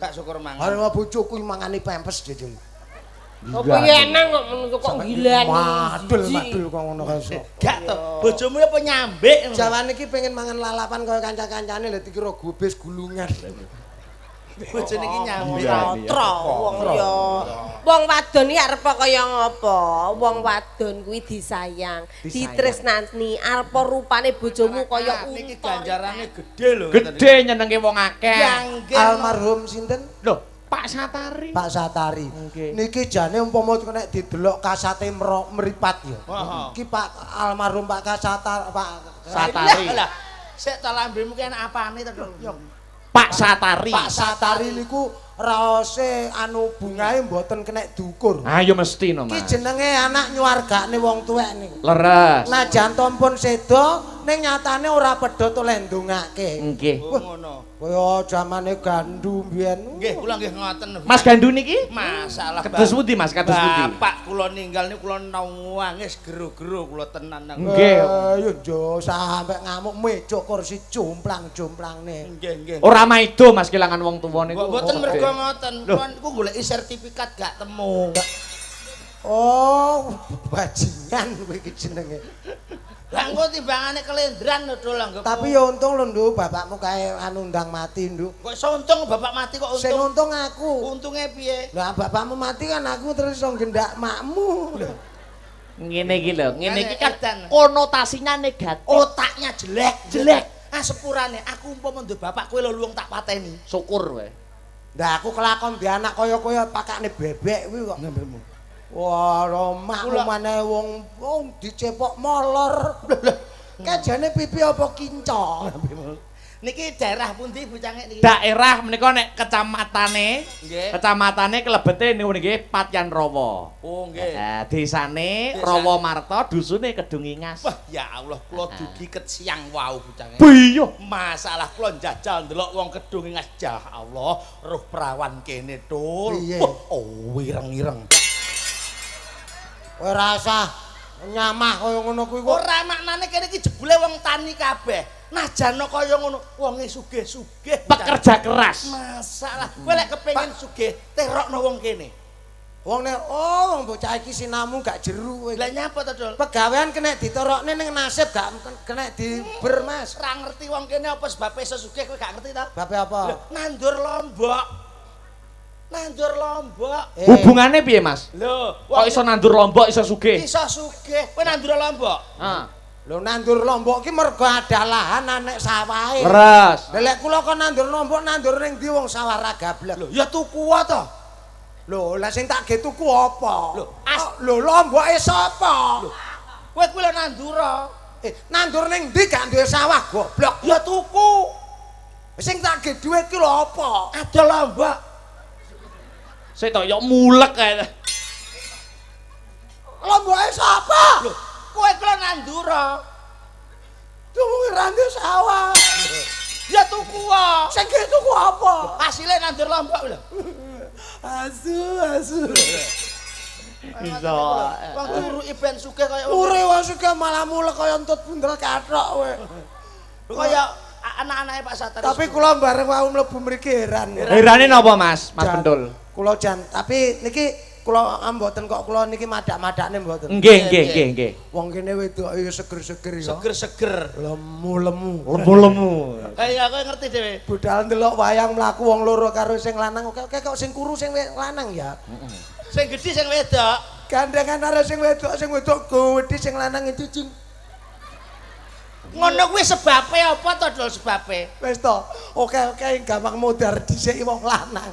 Gak syukur mangan. Arep bojoku mangani pempes jejel. Apa ya enang kok menungso kok gilani. Madul madul kok ngono kae iso. Gak to. Bojomu apa nyambik? Jawane iki pengen mangan lalapan kaya kanca-kancane lha dikira gobes gulungan. Bojone iki nyambik. Tro wong ya. Wong wadon iki arep kaya ngopo? Wong wadon kuwi disayang, ditresnani, arep rupane bojomu kaya Niki unta. Ganjarane gedhe lho. Gedhe nyenengke wong akeh. Almarhum sinten? Lho, Pak Satari. Pak Satari. Nggih. Niki jane umpama nek didelok kasate meripat ya. Heeh. Iki Pak almarhum Pak Kasatar Pak Satari. Lah, sik ta lambemu ki enak apane to, Dok? Pak Satari. Pak Satari niku raose anu bungae mboten kenek diukur. Ayo mesti no, Iki Mas. jenenge anak nyuwargane wong tuwek niku. Leres. Najan pun sedo ning nyatane ora pedhot oleh ndongake. Nggih. Oh ngono. Kaya jamane gandu mbiyen. Nggih, kula nggih ngoten. Mas Gandu niki? Masalah. Kados pundi, Mas? Kados pundi? Bapak kula ninggal niku kula nangis gero-gero kula tenan nang. Nggih. Yo njo sampe ngamuk meja kursi jomplang-jomplangne. Nggih, nggih. Ora maido Mas kelangan wong tuwa niku. Mboten mergo ngoten. Loh. Kula niku goleki sertifikat gak temu. Oh, bajingan kowe iki jenenge. Lah engko timbangane kelendran lho Dul anggepmu. Tapi ya untung lho Nduk, bapakmu kae anu ndang mati, Nduk. Kok iso untung bapak mati kok Sing untung? untung aku. Untunge piye? Lah bapakmu mati kan aku terus iso gendak makmu. Ngene iki lho, ngene iki kan Edan. Konotasinya negatif. Otaknya jelek, Jelek. Ah sepurane aku umpama ndek bapak kowe lho luwung tak pateni. Syukur wae. Lah aku kelakon di anak kaya kowe pakakne bebek kuwi kok. Wah, romakmu maneh wong wong dicepok molor. Kajane pipi apa kinco? Niki daerah pundi Bu Cangik niki? Daerah menika nek kecamatane, Nggih. Kecamatane kelebete niku nggih Patyan Rawa. Oh nggih. Desane Desane. Rawa Marta, dusune Kedung Ingas. Wah, ya Allah, kula dugi ket siang wau Bu Cangik. Biyo. Masalah kula njajal ndelok wong Kedung Ingas, ya Allah, roh perawan kene tul. Piye? Wah, oh ireng-ireng. Kowe ora usah nyamah kaya ngono kuwi kok. Ora maknane kene iki jebule wong tani kabeh. Najan kaya ngono, wonge sugih-sugih. Pekerja keras. Masalah, kowe lek kepengin sugih, terokno wong kene. Wong nek oh wong bocah iki sinamu gak jeru kowe. Lah nyapa to, Dul? Pegawean kena ditorokne ning nasib gak kena diber, Mas. Ora ngerti wong kene apa sebabe iso sugih kowe gak ngerti ta? Bape apa? Lho, nandur lombok. Nandur lombok. Eh, Hubungane piye, Mas? Lho, Kok iso nandur lombok iso sugih? Iso sugih. Kowe nandur lombok? Ah. Lho nandur lombok ki mergo ada lahan anek sawahe. Leres. Lah lek kula kon nandur lombok nandur ning ndi wong sawah ra gablek. Lho, ya tuku to. Lho, lah sing tak ge tuku apa? Lho, Lho lomboke sapa? Kowe kuwi lho nandur. Eh, nandur ning ndi gak duwe sawah goblok. Ya tuku. Sing tak ge dhuwit ki lho apa? Ada lombok. Sik to ya mulek kae. Lomboke sapa? Lho, kowe kuwi lho nandur. Wong ra duwe sawah. Ya tuku wae. Sing ge tuku apa? Asile nandur lombok lho. Asu, asu. Iso. Wong turuki ben sugih kaya wong Ure wong sugih malah mulek kaya entut bundel kathok kowe. Kaya anak-anake Pak Satari. Tapi kula bareng wau mlebu mriki heran. Herane napa, Mas? Mas Jan. Bentul. Kula jan, tapi niki kula mboten kok kula niki madak-madakne mboten. Nggih, nggih, nggih, nggih. Wong kene wedok ya seger-seger ya. Seger-seger. Lemu-lemu. Lemu-lemu. Kaya kowe ngerti dhewe. Budal ndelok wayang mlaku wong loro karo sing lanang oke-oke kok sing kuru sing lanang ya. Sing gedhi sing wedok. Gandengan karo sing wedok gedhi sing lanang cicing. Ngono kuwi sebabe apa to, Dul, sebabe? Wis to, oke-oke gampang modar dhisik wong lanang.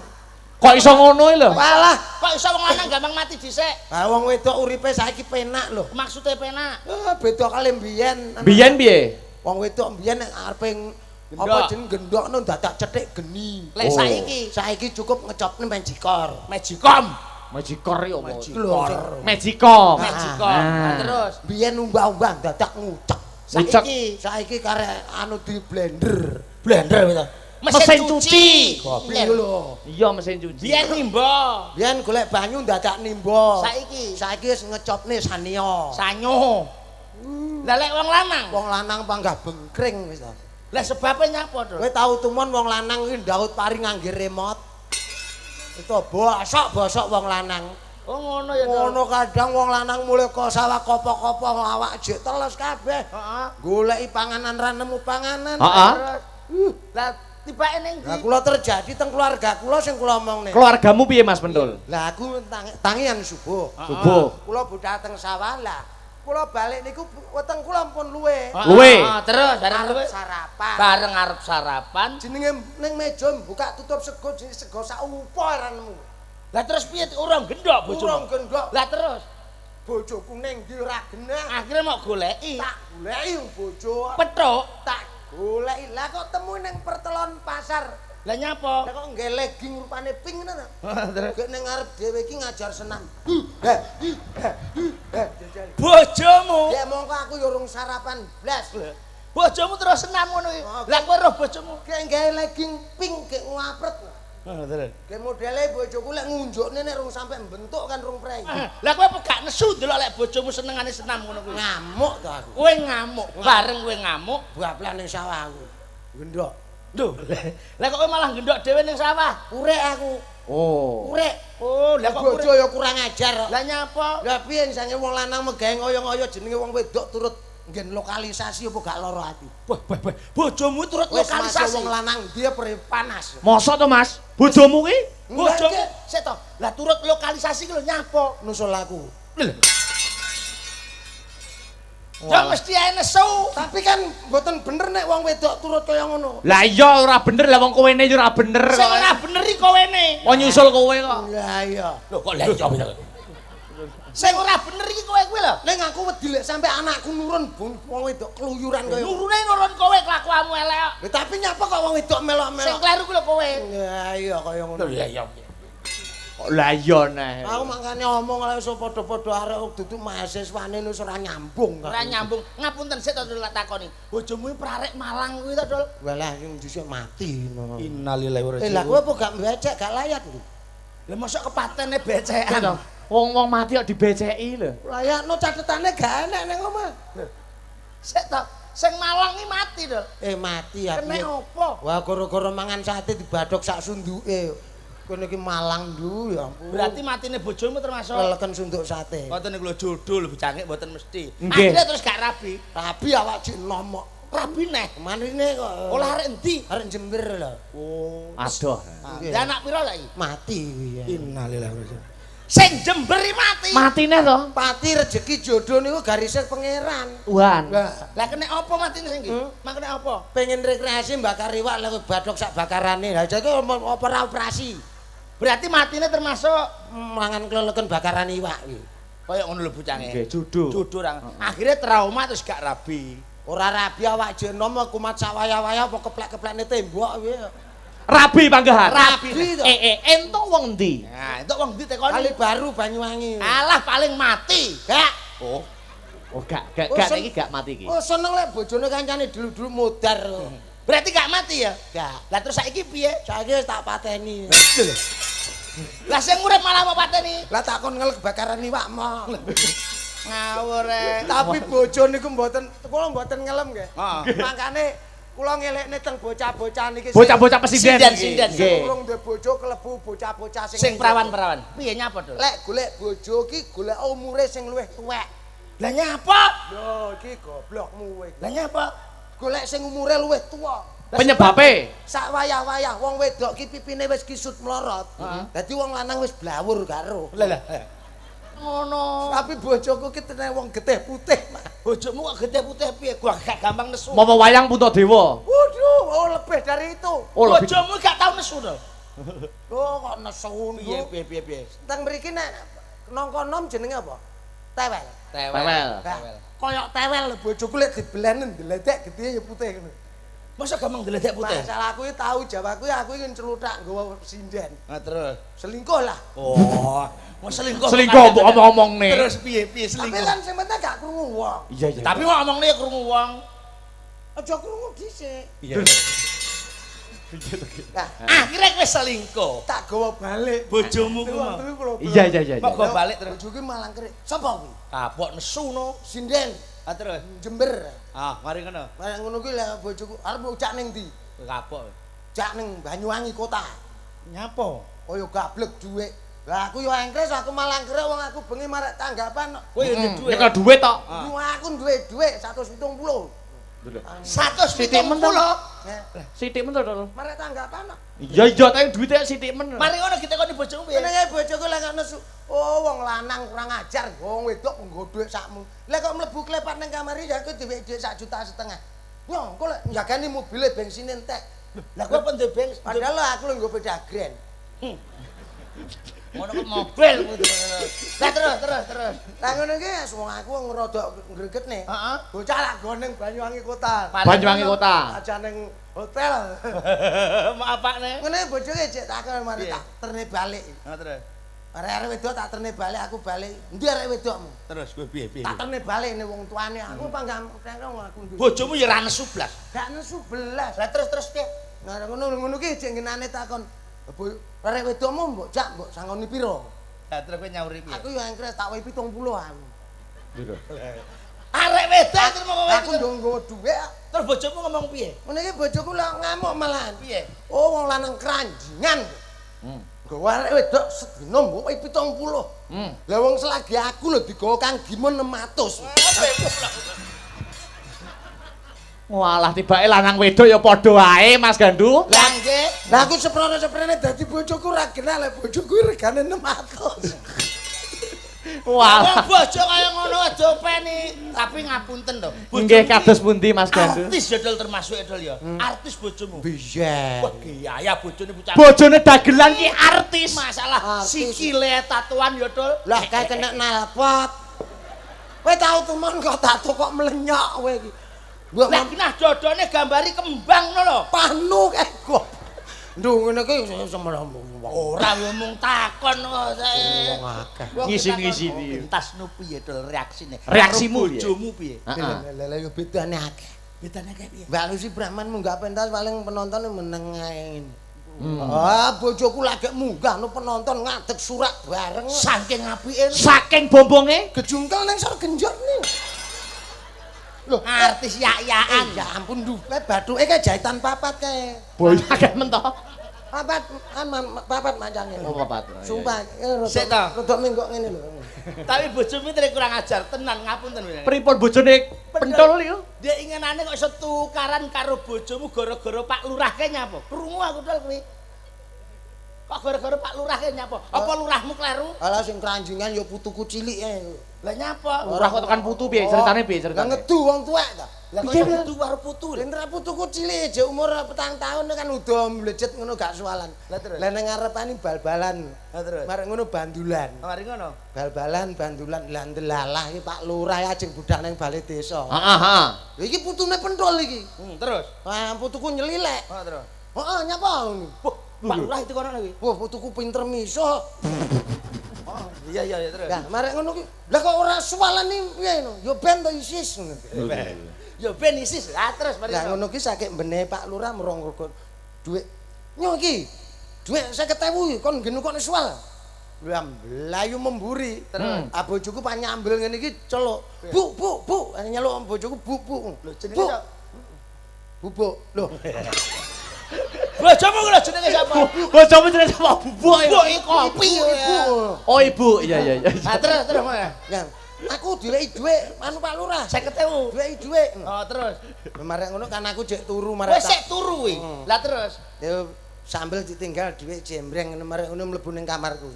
Kok iso ngono iki lho? Walah, Kok iso wong lanang gampang mati dhisik? lah wong wedok uripe saiki penak lho. Maksude penak. Eh, beda kali mbiyen. Biyen piye? Wong wedok mbiyen nek arepe apa Gendok. jeneng gendokno dadak cetik geni. Lek Oh. saiki Saiki cukup ngecopne Magicor. Magicom. Magicor iki apa? Lho, Magicom. Magicom. Ah. Nah, terus Biyen umbah-umbah dadak ngucek. Ngucek. Saiki Saiki karek anu di blender. Blender gitu. Mesin cuci. Goblok lho. Iya mesin cuci. Biyen nimba. Biyen golek banyu dadak nimba. Saiki Saiki wis ngecopne sanio. Sanyo. Lah lek wong lanang, Wong lanang panggah bengkring wis to. Lah sebabe nyapa, Dul? Kowe tau tumon wong lanang kuwi ndaut pari ngangge remote. Itu bosok-bosok wong lanang. Oh ngono ya. Dul. Ngono kadang wong lanang mulih ko sawah kopo-kopo awak jek teles kabeh. Heeh. Goleki panganan ra nemu panganan. Heeh. Lah tibake ning Lah ndi? kula terjadi teng keluarga kula sing kula omongne. Keluargamu piye Mas Pentul? Lah aku tangian subuh. Subuh. Kula budal teng sawah lah. Kula balik niku weteng kula pun luwe. Luwe. Heeh, terus bareng Arep luwe. sarapan. Bareng arep sarapan. Jenenge ning meja buka tutup sego jenenge sego sak upo ora nemu. Lah terus piye urung gendhok bojomu? Urung gendhok. Lah terus Bojoku ning ndi ora genah. akhirnya mau goleki. Tak goleki bojo. Petruk. Tak goleki. Lah kok temu ning pertelon pasar. Lah nyapa? Lah kok nggae legging rupane pink ngono ta? Terus Gek ning ngarep dhewe iki ngajar senam. bojomu. Ya mongko aku ya urung sarapan blas. Bojomu terus senam ngono iki. Lah kowe roh bojomu. Gek nggae legging pink gek ngapret. Terus. Gek modele bojoku lek ngunjukne nek rung sampe mbentuk kan rung prei. Lah kowe apa gak nesu ndelok lek bojomu senengane senam ngono kuwi? Ngamuk to aku. Kowe ngamuk, bareng kowe ngamuk. Bablan ning sawah aku. Gendhok. Lho, lah kok kowe malah gendhok dhewe ning sawah? Urek aku. Oh. Urek. Oh, lah kok Bojo urek. ya kurang ajar kok. Lah nyapa? Lah piye sange wong lanang megawe ngoyo-ngoyo jenenge wong wedok turut nggen lokalisasi apa gak lara ati. Wah, wah, wah. Bojomu turut Wis lokalisasi. masuk wong lanang dia pre panas. Mosok to Mas? Bojomu ki? Bojomu sik to. Lah turut lokalisasi ki lho nyapa? Nusul aku. Lho. Ya mesti ae nesu. Tapi kan mboten bener nek wong wedok turut kaya ngono. Lah iya ora bener lah wong kowene yo ora bener Sing kok. ora bener iki kowene. Wong nyusul kowe kok. Lah iya. Lho kok lah iya. Sing ora bener iki kowe kuwi lho. Ning aku wedi lek sampe anakku nurun wong wedok keluyuran kaya. Nurune nurun kowe kelakuanmu elek kok. Lah tapi nyapa kok wong wedok Sing melok-melok. kleru kuwi lho kowe. Lah iya kaya ngono. Lho iya. Kok lah iya neh. Aku makane omong lek iso padha-padha arek duduk mahasiswane wis ora nyambung. Ora nyambung. Ngapunten sik to Dul tak takoni. Bojomu prarek Malang kuwi to, Dul? Walah sing dhisik mati ngono. Innalillahi wa Eh lah kowe apa gak becek gak layak lho. Lah mosok kepatene becekan. Wong-wong mati kok dibeceki lho. Layakno catetane gak enek ning omah. Sik to, sing Malang iki mati, Dul. Eh mati ya. Kena apa? Wah gara-gara mangan sate dibadhok sak sunduke. Kowe niki Malang ndu ya ampun. Berarti matine bojomu termasuk keleken sunduk sate. Ngoten niku lho jodol bocangik mboten mesti. Nggih. Akhirnya terus gak rabi. Rabi awak jek nomok. Rabi neh. Manine kok. Olah arek endi? Arek Jember lho. Oh. Adoh. Lah anak pira saiki? Mati kuwi ya. Innalillahi wa inna. Sing Jember iki mati. Matine to? Pati rezeki jodoh niku garise pangeran. Tuhan. Lah Lah kena apa matine sing iki? Mak kena apa? pengen rekreasi bakar iwak lha badhok sak bakarane. Lah jake apa ora operasi? Berarti matine termasuk Mangan kleleken bakaran iwak kuwi. kaya ngono lho bocange. Nggih, jodoh. Jodoh ra. Akhirnya trauma terus gak rabi. Ora rabi awak jek nom kumat sak waya-waya apa keplek-keplekne tembok kuwi. Rabi panggahan. Rabi. to. Entuk wong endi? Nah, entuk wong ndi tekoni? Kali baru Banyuwangi. Alah paling mati. Gak. Oh. Oh gak, gak, gak iki gak mati iki. Oh seneng lek bojone kancane dulu-dulu modar. Berarti gak mati ya? Gak. Lah terus saiki piye? Saiki wis tak pateni. Lah sing urip malah mau pateni. Lah tak kon ngelek bakaran iwak mo. Ngawur e. Tapi bojo niku mboten kula mboten ngelem nggih. Heeh. Makane kula ngelekne teng bocah-bocah niki Bocah-bocah presiden. Sinden, sinden. Nggih. urung duwe bojo klebu bocah-bocah sing Sing perawan-perawan. Piye nyapa, Dul? Lek golek bojo ki golek umure sing luwih tuwek. Lah nyapa? Lho iki goblokmu kowe. Lah nyapa? Golek sing umure luwih tuwa. Penyebabe? Sak wayah-wayah wong wedok ki pipine wis kisut mlorot. Dadi wong lanang wis blawur karo. Lah lah. Ngono. Tapi bojoku ki tenang wong getih putih, Mas. Bojomu kok getih putih piye? Gua gak gampang nesu. Mau wayang Puntadewa. Waduh, oh lebih dari itu. Oh lebih. Bojomu gak tau nesu to. Lho kok nesu. Piye piye piye piye? Teng mriki nek nangka nom jenenge apa? Tewel. Tewel. Tewel. Koyok tewel lho bojoku lek dibelenen ndledek getih ya putih ngono. Masa gampang ndledek putih? Masalah aku iki tau jawab aku iki nceluthak nggawa sinden. Nah terus. Selingkuh lah. Oh, mau selingkuh. Selingkuh mbok omong-omongne. Terus piye piye Tapi selingkuh? kan sing penting gak krungu wong. Iya iya. Tapi mau omongne ya krungu wong. Aja krungu dhisik. Iya. Nah, Akhirnya kowe selingkuh. tak gawa balik. Bojomu ku mau. Iya iya iya. Kok gawa balik terus? Bojoku malang kerik. Sapa kuwi? Kapok nesu no. Sinden Ah terus. Jember. Ah, mari ngono. Barang ngono kuwi lah bojoku arep ucak ning ndi? Kapok. Cak ning Banyuwangi kota. Nyapa? Kaya gablek dhuwit. Lah aku yo engkres, aku malah angkres wong aku bengi marek tanggapan. Kowe yo duwe dhuwit. Nyekel dhuwit tok. Aku duwe dhuwit 170. 170. Sithik men to, Dol. Marek tanggapan kok. Iya iya, tapi duwite sithik men. Mari ngono ditekoni bojomu piye? Jenenge bojoku lek kok nesu. Oh, wong lanang kurang ajar, wong wedok nggo dhuwit sakmu. Lek kok mlebu klepat ning kamar ya aku duwe dhuwit 1,5 juta. Yo, engko lek njagani mobile bensine entek. Lah kowe apa duwe bensin? Padahal lho aku lho nggo beda grand. Ngono kok mobil. Lah terus. Lah ngono iki wong aku wong rada gregetne. Heeh. Bocah lak go ning Banyuwangi kota. Banyuwangi kota. Aja ning hotel. Mau apakne? Ngene bojoke jek takon mari Piye? tak terne balik. Heeh terus. Arek-arek wedok tak terne balik, aku balik. Endi arek wedokmu? Terus kowe piye piye? Tak terne balik ning wong tuane. Aku panggah wong aku duwe. Bojomu ya ra nesu blas. Gak nesu belas. Lah terus piye? Nah ngono ngono ki jek ngenane takon. Bu, arek wedokmu mbok jak mbok sangoni piro? Lah terus kowe nyauri piye? Aku yo engkres tak wehi 70 aku. Arek wedok terus mau kowe. Aku ndong nggawa dhuwit. Terus bojomu ngomong piye? Ngene iki bojoku lak ngamuk malahan. Piye? Oh wong lanang keranjingan. Nggawa arek wedok sedina mbok wehi 70. Lah wong selagi aku lho digawa Kang Gimun 600. Walah tibake lanang wedok ya padha wae Mas Gandu. Lah nggih. Lah aku seprono-seprone dadi bojoku ora genah lek bojoku regane 600. Walah. Wong bojo kaya ngono aja openi. Tapi ngapunten to. Nggih kados pundi Mas Gandu? Artis ya Dol termasuk ya Dol ya. Artis bojomu. Biyen. Wah gaya bojone bocah. Bojone dagelan ki artis. Masalah Artis. sikile tatuan ya Dol. Lah kae kena nalpot. Kowe tau tumon kok tato kok mlenyok kowe iki. Mbok Lah kinah dodone gambari kembang ngono lho. panu kae kok. Nduk ngene iki semono wong. Ora ngomong takon kok saya. Wong akeh. Ngisin-ngisini. Pentasno piye Dol reaksine? Reaksimu Karo bojomu piye? Heeh. Lah lah yo bedane akeh. Bedane kayak piye? Mbak Lucy Brahman munggah pentas paling penonton meneng ae ngene. Ah, bojoku lagi munggah no penonton ngadeg surak bareng. Saking apike Saking bombonge Gejungkel nang sor genjot nih. Loh, artis yak-yakan. ya ampun duh, kae bathuke kae jahitan papat kae. boyo akeh men to. Papat kan papat macane. Oh, papat. Sumpah, Sik to. rodok menggok ngene lho. Tapi bojomu tre kurang ajar tenan ngapunten. Pripun bojone pentol iku? Dia inginane kok iso tukaran karo bojomu gara-gara Pak Lurah kae nyapa? Krungu aku Dol kuwi. Kok gara-gara Pak Lurah kae nyapa? Apa lurahmu kleru? Alah sing keranjingan ya putuku cilik ae. Lah nyapa? Lurah kok tekan putu piye ceritane piye Lah ceritane? ngedu wong tuwek ta. Lah kok Piye, iso piye? putu karo putu? Lha nek putuku cilik jek umur 4 tahun kan udah mlecet ngono gak soalan. Lah terus? Lah nang ngarepane bal-balan. Lah terus? Marek ngono bandulan. Mari ngono. Bal-balan bandulan lah ndelalah iki Pak Lurah ajeng budal nang balai desa. Heeh, heeh. Lha iki putune pentol iki. Terus. Ah putuku nyelilek. Oh, terus. Heeh nyapa ngono. Wah, Pak Lurah itu kono kuwi. Wah putuku pinter miso. Oh, iya iya iya terus. Lah marek ngono ki. Lah kok ora suwalan iki piye ngono? Ya ben to isis ngono. Ya ben isis. Lah terus mari. Lah ngono ki sakit mbene Pak Lurah merong rego dhuwit. Nyo iki. Dhuwit 50.000 iki kon nggen kok suwal. Lah mlayu memburi. Terus. Ah bojoku pan nyambel ngene iki celuk. Bu bu bu nyeluk bojoku bu bu. Lho jenenge Bu. sapa? Bubuk. Lho, Bojomu lho jenenge sapa? Bojomu jenenge sapa? Bubuk. Bubuk iki kopi. ibu. Oh, ibu. Iya iya iya. Lah terus terus mana? Nah, aku dileki dhuwit anu Pak Lurah. 50.000. Dileki dhuwit. Oh, terus. Marek ngono kan aku jek turu marek. Wis sik turu kuwi. Lah terus. Ya sambil ditinggal dhuwit jembreng ngono marek ngono mlebu ning kamarku.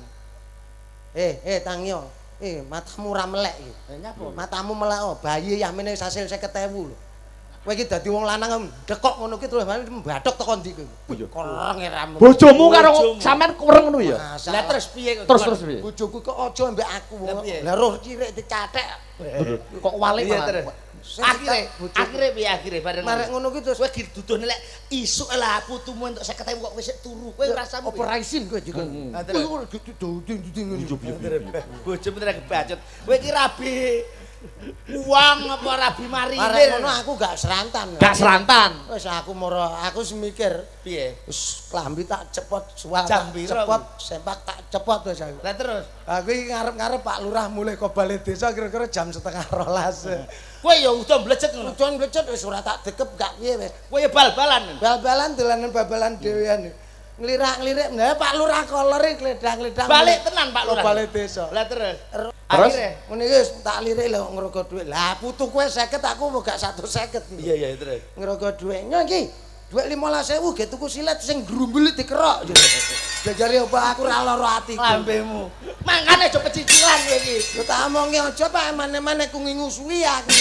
Tangyo. Matamu ora melek iki. Lah nyapa? Matamu melek oh, bayi yahmene hasil 50.000 lho. Kowe iki dadi wong lanang dekok ngono ki terus mbathok teko ndi kowe. Koreng ramu. Bojomu karo sampean kurang ngono ya? Lah terus piye kok? Terus terus piye? Bojoku kok aja mbek aku. Lah piye? Lah roh cilik dicathek. Kok walik Iya malah. terus. Akhire, akhire piye akhire bareng. Marek ngono ki terus kowe diduduhne lek isuk lah putumu entuk 50.000 kok wis turu. Kowe ngrasamu apa ra isin kowe juga. Lah terus. Kowe gitu Bojomu terus kebacut. Kowe iki rabi uang apa rabi Marek marinir? ngono aku gak serantan. Gak serantan. Wis aku moro, aku wis mikir Piye? wis klambi tak cepot, suwal Jam tak piro cepot, sempak tak cepot wis aku. Lah terus Aku iki ngarep-ngarep Pak Lurah mulai ke balai desa kira-kira jam 11.30. kowe ya udah mblecet ngono. Udan blecet wis ora tak dekep gak piye wis. Kowe ya bal-balan. Bal-balan dolanan bal-balan dhewean. Nglirak-nglirik, nah Pak Lurah kolore gledang-gledang. Balik tenan Pak Lurah. Balik desa. Lah terus. Terus? Akhire Ngene iki wis tak lirik lho ngrogo dhuwit. Lah putu kowe 50 aku gak 150. Iya iya terus. Ngrogo dhuwit. Nyo iki dhuwit 15.000 ge tuku silet sing grumbul dikerok. Jajare apa aku ora lara atiku. Lambemu. Mangkane aja pecicilan kowe iki. Yo tak omongi aja Pak emane-emane ku ngingu suwi aku.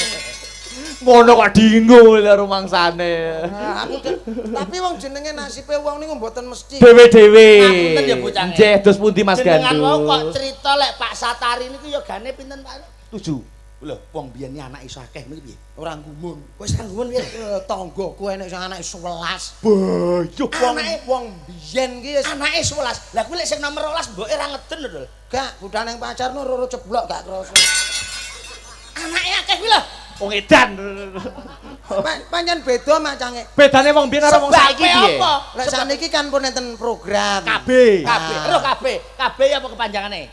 Ngono kok dingo lho rumangsane. Nah, aku tapi wong jenenge nasibe wong niku mboten mesti. Dewe-dewe. Ngapunten ya bocange. Nggih, dos pundi Mas Jenengan Gandu? wau kok cerita lek Pak Satari niku yogane pinten Pak? 7. Lho, wong biyen iki anak iso akeh niku piye? Ora gumun. Wis ra gumun piye? Tanggaku enek sing anake 11. Bayuh. Wong wong biyen ki wis Anake 11. Lah kuwi lek sing nomor 12 mboke ra ngeden lho, Dul. gak budal ning pacarno loro ceblok gak krasa. Anake akeh kuwi lho. Wong edan. Pancen beda macange. Bedane wong biyen karo wong saiki Sebabe piye? apa? Lek saniki kan pun enten program. KB. KB, roh KB. KB apa kepanjangane?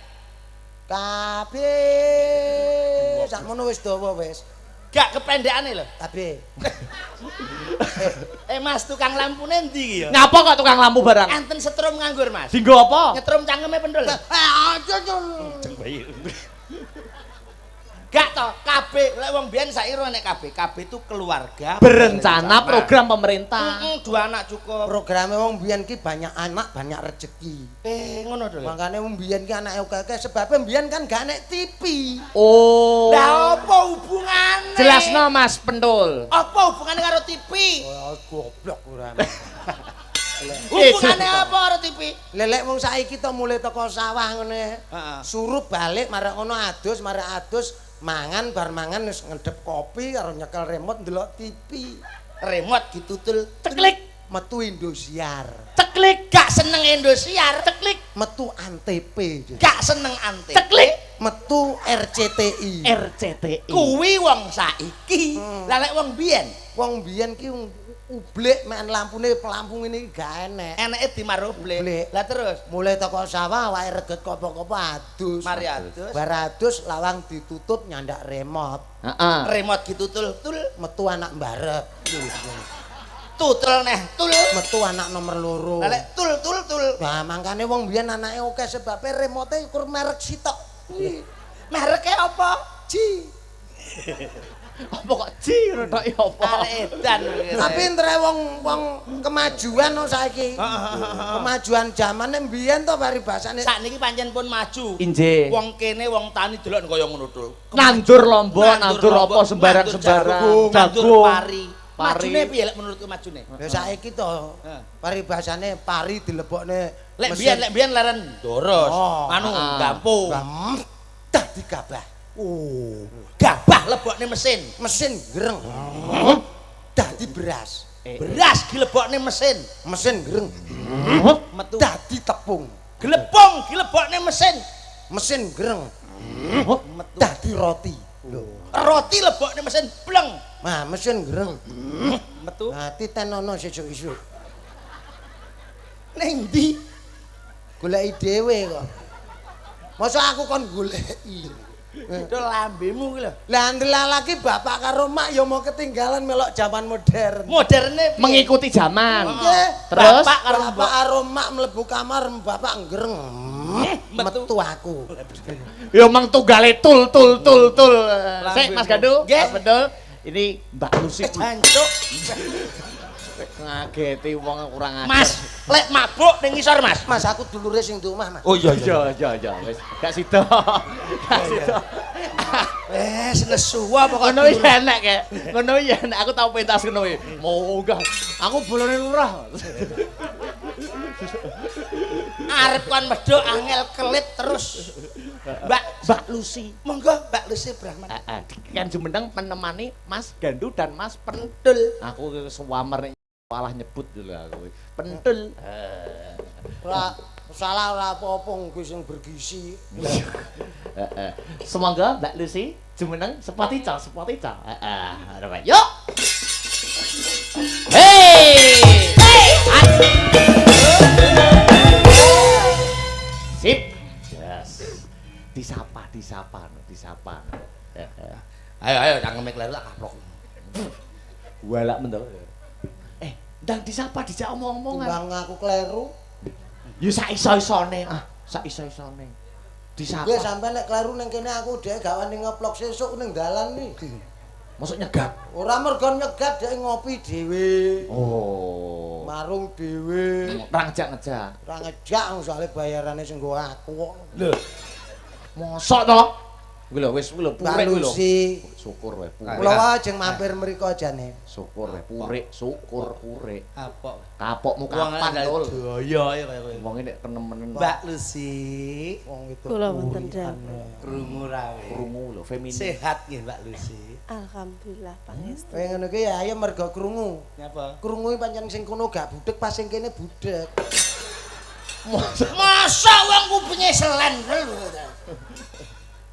KB. Sakmono wis dawa wis. Gak kependekane lho. KB. Eh Mas, tukang lampune endi iki ya? Nyapa kok tukang lampu barang? Enten setrum nganggur, Mas. Dinggo apa? Nyetrum cangkeme pendul. Eh aja nyul. Gak toh, KB. Lek wong biyen saiki ora nek KB. KB itu keluarga Berencana program pemerintah. Heeh, dua anak cukup. Programe wong biyen ki banyak anak, banyak rezeki. Ngono lho. Makane wong biyen ki anake akeh sebabe biyen kan gak enek TV. Oh. Lah apa hubungane? Jelasno Mas Pentul. Apa hubungane karo TV? Oh, goblok ora. Hubungane apa karo TV? Lelek wong saiki to mulai teko sawah ngene. Heeh. Surup balik marek ngono adus, marek adus, mangan bar mangan wis ngedep kopi karo nyekel remote ndelok TV. Remote ditutul Ceklik, Metu Indosiar, ceklik, gak seneng Indosiar, ceklik, metu Antv, gak seneng Antv. ceklik. metu RCTI. RCTI. Kuwi wong saiki. Lah lek wong biyen Wong biyen ki ublik men lampune pelampung ini gak enek. eneke dimarublek. Blek. Lah terus Mulai teko sawah awake reget kopo-kopo adus. mari adus, Bar adus lawang ditutup nyandak remote. Heeh. remote ditutul tul, Metu anak mbarep. tutul neh tul. Metu anak nomor loro. Lah lek tul tul tul. Lah mangkane wong biyen anake akeh sebabe remote ukur merek sitok. Mereke apa? Ji. Apa kok ji ngono tok ya apa? Arek edan. Tapi entere wong wong kemajuan no saiki. Kemajuan zamane mbiyen to paribasane sakniki pancen pun maju. Injih. Wong kene wong tani delok kaya ngono tul. Nandur lombok, nandur apa sembarang-sembarang, jagung, nandur jagung, pari. Pari. Majune piye lek menurutku majune? Lha saiki to paribasane pari dilebokne Lek biyen leren doros, Oh, anu gampung. Dadi gabah. Oh, gabah lebokne mesin. Mesin gereng. Dadi beras. Beras dilebokne mesin. Mesin gereng. Metu. Dadi tepung. Glepung dilebokne mesin. Mesin gereng. Metu. Dadi roti. Lho. Roti lebokne mesin bleng. Nah, mesin gereng. Metu. Nah, titenono sesuk isuk. Ning ndi? Goleki dhewe kok. Masa aku kon goleki. Itu lambemu kuwi lho. Lah ndelalaki bapak karo mak ya mau ketinggalan melok zaman modern. Moderne piye? Mengikuti zaman. Nggih. Terus Bapak karo Bapak karo mak mlebu kamar, bapak nggereng. Metu. Metu aku. Ya mang tunggale tul tul tul tul. Sik Mas Gandu, Nggih. Mas Betul. Ini Mbak Lucy Jancuk. ngageti wong kurang ajar. Mas, lek mabuk ning ngisor, Mas. Mas aku dulure sing di omah, Mas. Oh iya Iya iya iya wis gak sida. Gak sida. Wes nesu apa kok. Ngono ya enak kek. Ngono ya enak aku tau pentas ngono kuwi. Mau enggak. Aku bolone lurah. Arep kon medhok angel kelit terus. Mbak Lucy. Monggo Mbak Lucy Brahman. Heeh, kan jumeneng menemani Mas Gandu dan Mas Pentul. Tul. Aku suwamer malah nyebut dulu aku. Pentul. Ora salah ora apa-apa kuwi sing bergizi. Heeh. Semoga Mbak Lucy jumeneng sepati ca, sepati ca. Heeh. Yuk. Hey. Hey. Sip. Yes. Disapa, disapa, disapa. Heeh. Ayo ayo cangkeme kleru tak kaplok. Walak mendol. Ndang disapa dijak omong-omongan. Timbang aku kleru. Ya sak iso-isone ah, sak iso-isone. Disapa. Gue sampe nek kleru ning kene aku dhek gak wani ngeplok sesuk ning dalan iki. Mosok nyegat. Ora mergo nyegat dhek ngopi dhewe. Oh. Marung dhewe. Ora ngejak-ngejak. Ora ngejak soalé bayarane sing nggo aku kok. Lho. Mosok to? Kuwi lho wis kuwi lho Mbak purik kuwi lho. Lucy, Syukur wae purik. kula wae ajeng mampir mriko jane. Syukur wae purik, syukur purik. Kapok. Kapokmu Wong kapan, Tul? Daya ya kaya kowe. Wong nek kenemenen Mbak Lucy, Wong itu. Kula wonten dawuh. krungu ra we. krungu lho feminin. Sehat nggih Mbak Lucy. Alhamdulillah pangestu. Kowe ngono ki ya ayo mergo krungu. Nyapa? Krungu iki pancen sing kono gak budek pas sing kene budek. Masa wong kupinge selen lho.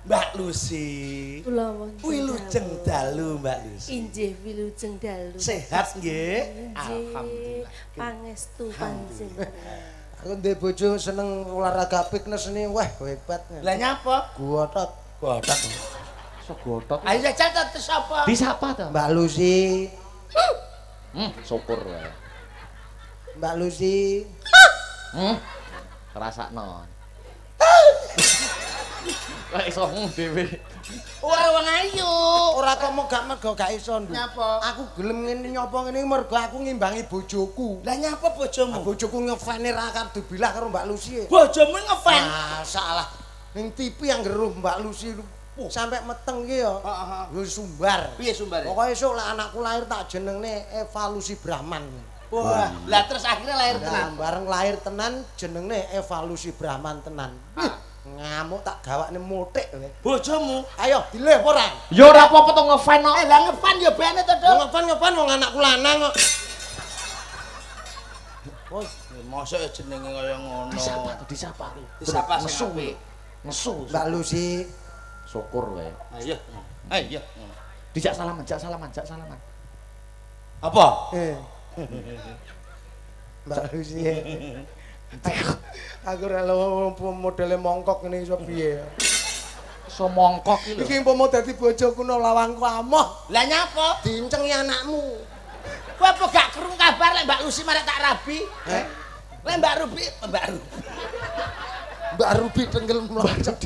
Mbak Lucy. Kula wonten. Wilujeng dalu Mbak Lucy. Injih wilujeng dalu. Sehat nggih? Injih. Alhamdulillah. Pangestu panjenengan. Aku ndek bojo seneng olahraga fitness ini, wah hebat. Lah nyapa? Gotot. Gotot. Iso gotot. Ayo jajal to terus apa? Disapa to? Mbak Lucy, Syukur wae. Mbak Lucy. Rasakno. Kok iso dhewe. Ora wong ayu. Ora kok mau gak mergo gak iso ndu. Nyapa? Aku gelem ngene nyapa ngene mergo aku ngimbangi bojoku. Lah nyapa bojomu? Bojoku ngefane ra kardubilah karo Mbak Lucy. Bojomu ngefan. Masalah ning TV yang ngeruh Mbak Lucy sampai meteng ki ya. Heeh. Yo sumbar. Piye sumbare? Pokoke esuk lek anakku lahir tak jenengne Evalusi Brahman. Wah, lah terus akhirnya lahir Nah, tenan. bareng lahir tenan jenenge Evalusi Brahman tenan. Ih, ngamuk tak gawakne motik kowe. Bojomu? Ayo dileh apa ora? Ya ora apa-apa to ngefan kok. Eh lah ngefan ya bene to, Dok. Ngefan-ngefan wong anakku lanang kok. Wah, mosok ya jenenge kaya ngono. Disapa to, disapa kuwi. Disapa sing Nesu apik. kuwi. Nesu. Mbak Lucy, Syukur wae. Ayo. Ayo. Dijak salaman, jak salaman, jak salaman. Apa? Eh. Mbak Lucy. Aku ora modele mongkok ngene iso piye. Iso mongkok iki lho. Iki umpama dadi bojoku no lawangku amoh, Lah nyapa? dincengi anakmu. Kowe apa gak krungu kabar lek Mbak Lucy marek tak rabi? Eh? Lek Mbak Ruby, Mbak Ruby. Mbak Ruby tenggel mlocot.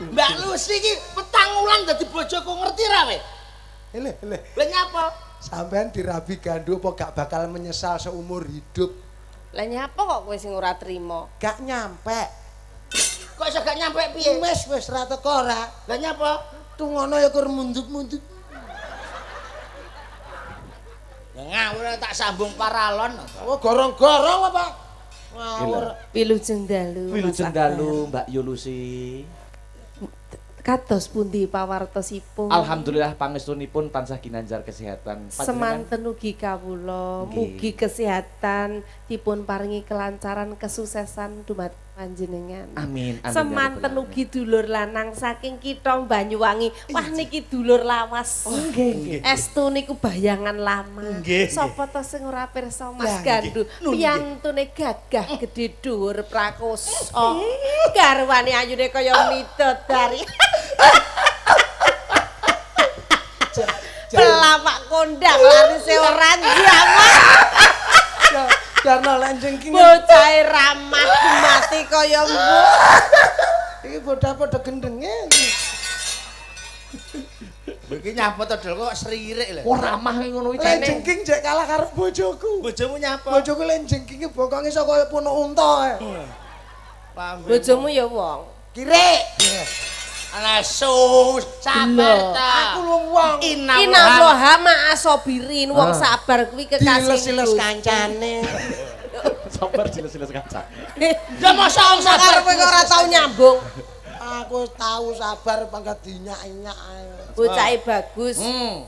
Mbak Lucy iki petang wulan dadi bojoku ngerti ra kowe? Ele ele. Lah nyapa? Sampean dirabi gandu apa gak bakal menyesal seumur hidup? Lah nyapa kok kowe sing ora trima? Gak nyampe. Kok iso gak nyampe piye? Wis wis ra teko ora. Lah nyapa? Tungono ya kur mundut-mundut. Ya ngawur tak sambung paralon. Oh gorong-gorong apa? Ngawur. Wilujeng dalu. Mas Wilujeng Akbar. dalu Mbak Yulusi. Kados pundi pawartosipun? Alhamdulillah pangestunipun tansah ginanjar kesehatan. Panjenengan Semanten ugi kawula, Nggih. mugi kesehatan dipun paringi kelancaran kesuksesan dumateng panjenengan. Amin. Amin. ya Semanten rabbal ugi dulur lanang saking kitha Banyuwangi. Wah niki dulur lawas. Nggih, nggih. Estu niku bayangan lama. Nggih. Sapa to sing ora pirsa Mas Lah, Gandu? nggih. Nun, nggih. Piyantune gagah gedhe dhuwur prakosa. Garwane ayune kaya midodari. Pelawak kondang larise ora jaman. Karena lenjengking Bocahe ramah mati kaya mbok. iki bocah padha gendenge. Iki nyapa to Dol kok seririk lho. Ora ramah ngono iki. Lenjengking jek kalah karo bojoku. Bojomu nyapa? Bojoku lenjengkinge bokonge iso kaya puno unta. Lambemu. Bojomu ya wong. Kirek. Ana sus, sabar ta. Aku lu wong. Innallaha ma'asobirin, wong sabar kuwi kekasih. Diles-iles kancane. Sabar jelas-jelas kaca. Ya masa wong sabar Sabar kowe kok ora tau nyambung. Aku wis tau sabar pangkat dinyak-nyak. Bocahe bagus,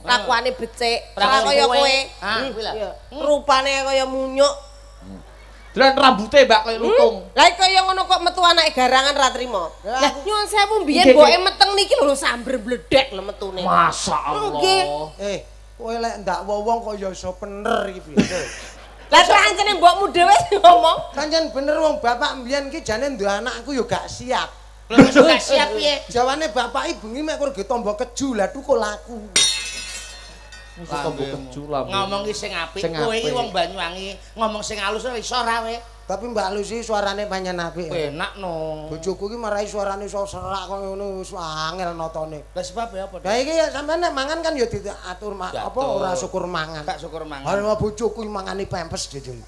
lakuane becik, ora Ora kaya kowe. Ah, kuwi lah. Iya. Rupane kaya munyuk. Dran rambute Mbak kaya lutung. Lah kaya ngono kok metu anake garangan ra trimo. Ya, Lah aku- nyuwun sewu mbiyen Nggih, mboke meteng niki lho samber bledek lho metune. Masya Allah. Nggih. Eh, kowe lek ndak wong kok ya iso bener iki piye? Lah terus ancene mbokmu dhewe sing ngomong. Pancen bener wong bapak mbiyen ki jane duwe anakku ya gak siap. Lho gak siap piye? Jawane bapak iki bengi mek kur ge tombo keju lah tukul aku. Iso tombo keju lah. Ngomong ki sing apik, Sing kowe iki apik. wong Banyuwangi, ngomong sing alus ora iso ra kowe. Tapi Mbak Lucy suarane pancen apik. Enak no. Bojoku iki marai suarane iso serak kaya ngono wis angel notone. Lah sebab ya apa? Lah iki sampean nek mangan kan ya diatur apa ora syukur mangan. Gak syukur mangan. Lah bojoku mangane pempes jejel.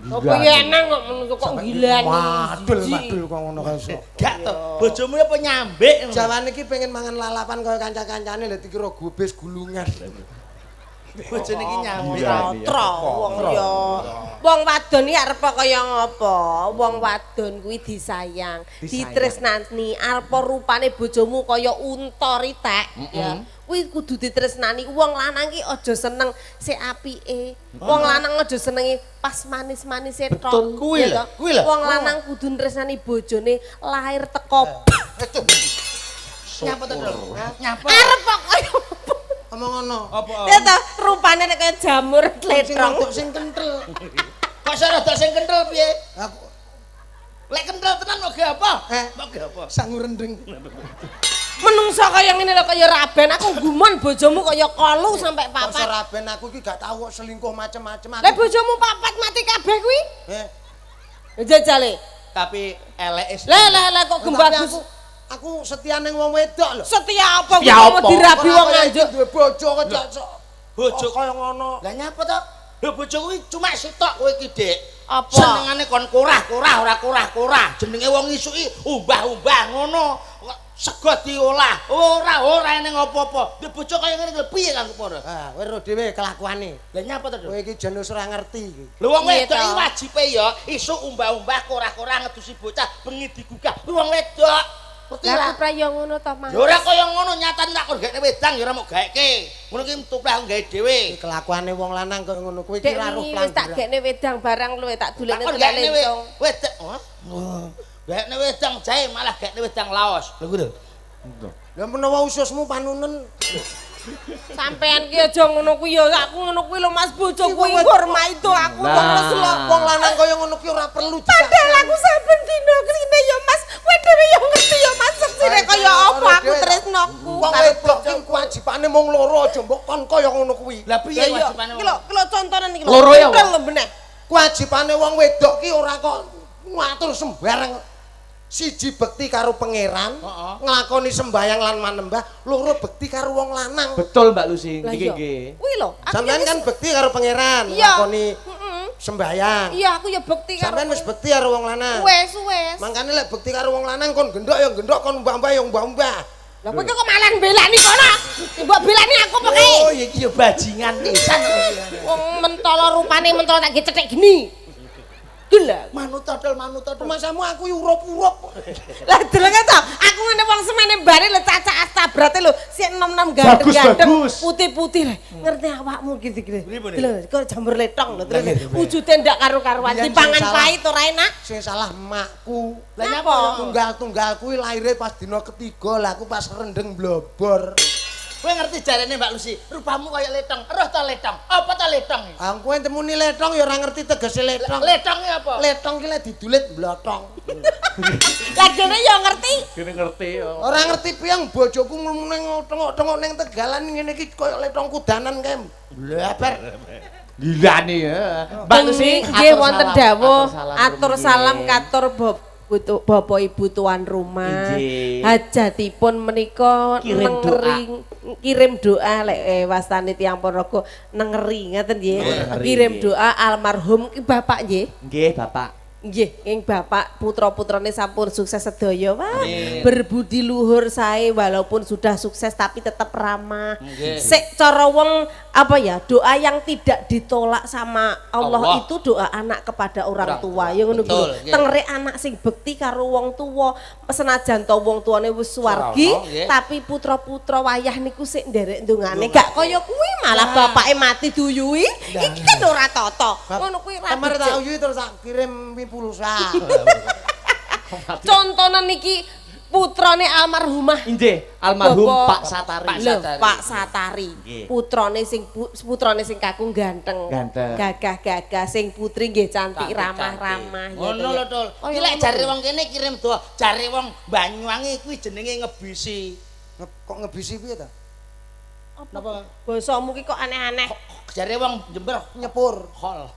Apa ya enang kok menungso kok gilani. Madul madul kok ngono kae iso. Gak to. Bojomu apa nyambek ngono. Jawane iki pengen mangan lalapan kaya kanca-kancane lha dikira gobes gulungan. Bojone iki nyambek. Ratra wong ya. Wong wadon iki arep kaya ngapa? Wong wadon kuwi disayang, ditresnani, arep rupane bojomu kaya unta ritek ya. Kuwi kudu ditresnani. Wong lanang ki aja seneng sik apike. Wong lanang aja senengi pas manis-manise tok. Kuwi lho, kuwi lho. Wong lanang kudu tresnani bojone lahir teko. Nyapa to, Dul? Nyapa? Arep kaya apa? Omong ngono. Apa? Ya ta, rupane nek kaya jamur Sing tletong. rodok sing kentel. Kok iso rodok sing kentel piye? Aku Lek kentel tenan kok ge apa? Eh. Kok ge apa? Sangu rendeng. Menungso kaya ngene lho kaya raben, aku gumun bojomu kaya kolu sampai Kok papat. seraben aku iki gak tau kok selingkuh macem-macem aku. Lah bojomu papat mati kabeh kuwi? Eh, Jajale. Tapi eleke Lah lah lah kok tapi gembagus. aku setia ning wong wedok lho. Setia apa Setia kuwi mau apa? dirabi Ora wong kaya nganjuk. iki duwe bojo kok gak sok. Bojo kaya ngono. Lah nyapa to? Lho bojo kuwi cuma sitok kowe iki, Dik. Apa? Senengane kon korah-korah ora korah-korah. Jenenge wong isuki umbah-umbah ngono. Sego diolah. Ora ora eneng apa-apa. Duwe bojo kaya ngene lho piye kanggo para? Ah, kowe ro dhewe kelakuane. Lah nyapa to, Dul? Kowe iki jan wis ora ngerti iki. Lho wong Piye wedok to? iki wajibe ya isuk umbah-umbah korah-korah ngedusi bocah bengi digugah. Kuwi wong wedok. Ngerti Lah ora? aku pra yo ngono to, Mas. Ya ora kaya ngono nyatane tak kon gaekne wedang ya ora mok gaeke. Ngono ki tuplak gawe dhewe. Iki kelakuane wong lanang kaya ngono kuwi iki Dek ora roh wingi wis tak pelanggaran. gekne wedang barang luwe tak Tak dulene kon gaekne lencong. wedang. Hah? Gaekne wedang jahe malah gaekne wedang laos. Lho kuwi lho. Lah menawa ususmu panunen Sampean ki aja ngono kuwi ya, aku ngono kuwi lho Mas, bojoku Iki wong ngurmati to aku Lah. wong lho. wong lanang kaya ngono kuwi ora perlu Padahal aku saben dina kesine ya Mas, kowe dhewe ya ngerti ya Mas seksine kaya apa aku tresnoku. Wong wedok ki kewajibane mung loro aja mbok kon kaya ngono kuwi. Lah piye Lah iya, wajibane? iki lho, iki lho contonen iki lho. Loro ya, Kentel lho beneh. Kewajibane wong wedok ki ora kok ngatur sembarang. Siji bekti karo pangeran, Heeh. nglakoni sembayang lan manembah, loro bekti karo wong lanang. Betul Mbak Lucy, Lah niki iya. nggih. Kuwi lho, aku Sampeyan ya kan wis- bekti karo pangeran, Iya. nglakoni Heeh. sembayang. Iya, aku ya bekti karo. Sampeyan wis bekti karo wong lanang. Wis, wis. Mangkane lek bekti karo wong lanang kon gendhok ya gendhok, kon mbah-mbah ya mbah-mbah. Lah kowe kok malah belani kono? Mbok belani aku pokoke. Oh, iki ya bajingan pisan. Wong mentolo rupane mentolo tak gecethek gini. Gila. Manut todol, manut todol. Masamu aku ya urup-urup. Lah delenge to, aku ngene wong semene bare lho cacak astabrate lho, sik enom-enom ganteng-ganteng, Bagus, bagus. putih-putih lho. Ngerti awakmu gitu-gitu. Pripun, Lho, kok jamur letong lho, terus Lah, nggih, wujude ndak karo-karuan, Biyen sing dipangan salah. pahit ora enak. Sing salah makku. Lah Napa? nyapa? Tunggal-tunggal kuwi lahire pas dina ketiga lah aku pas rendeng blobor. Kowe ngerti jarene Mbak Lucy, rupamu kaya letong. Roh ta letong? Apa ta letong? Ah kowe temuni letong ya ora ngerti tegese letong. Letong iki apa? Letong ki lek didulit blotong. Lah dene ya ngerti. Kene ngerti yo. Ora ngerti piyang bojoku ngomong tengok-tengok ning tegalan ngene iki koyo letong kudanan kae. Bleber. Gilane ya. Mbak Lucy, Nggih wonten dawuh, atur rumiyin. salam katur Bapak Ibu tuan rumah. Inggih. Hajatipun menika Kirim nengeri kirim doa lek wastane tiyang Ponorogo nengeri ngaten nggih. Nengeri, Kirim nggih. doa almarhum ki bapak nggih. Nggih, Bapak. Nggih, ing bapak putra-putrane sampun sukses sedaya. Wah, berbudi luhur sae walaupun sudah sukses tapi tetap ramah. Nggih. Sik cara wong apa ya, doa yang tidak ditolak sama Allah, Allah. itu doa anak kepada orang Orang tua. tua. Ya ngono kuwi. Betul, nggih. Tengere anak sing bekti karo wong tuwa, senajan to wong tuane wis suwargi, Ora ono, nggih. tapi putra-putra wayah niku sik nderek ndongane. Gak kaya kuwi malah bapake mati duyui. Iki kan ora tata. Ngono kuwi ra Kemarin becik. tak uyuhi terus tak kirim mi pulsa. Contohnya niki putrane almarhumah Inggih, almarhum Bapak- Pak Satari. Pak Lho, Satari. Pak Satari. Nggih. Putrane sing putrane sing kakung ganteng. Ganteng. Gagah-gagah sing putri nggih cantik ramah-ramah ya Ngono to, ya. lho, Dul. Kaya Iki lek ngono jare lho. wong kene kirim doa, jare wong Banyuwangi kuwi jenenge ngebisi. Kok ngebisi piye ta? Napa? Basamu ki kok aneh-aneh. Jare wong Jember Nyepur. hol.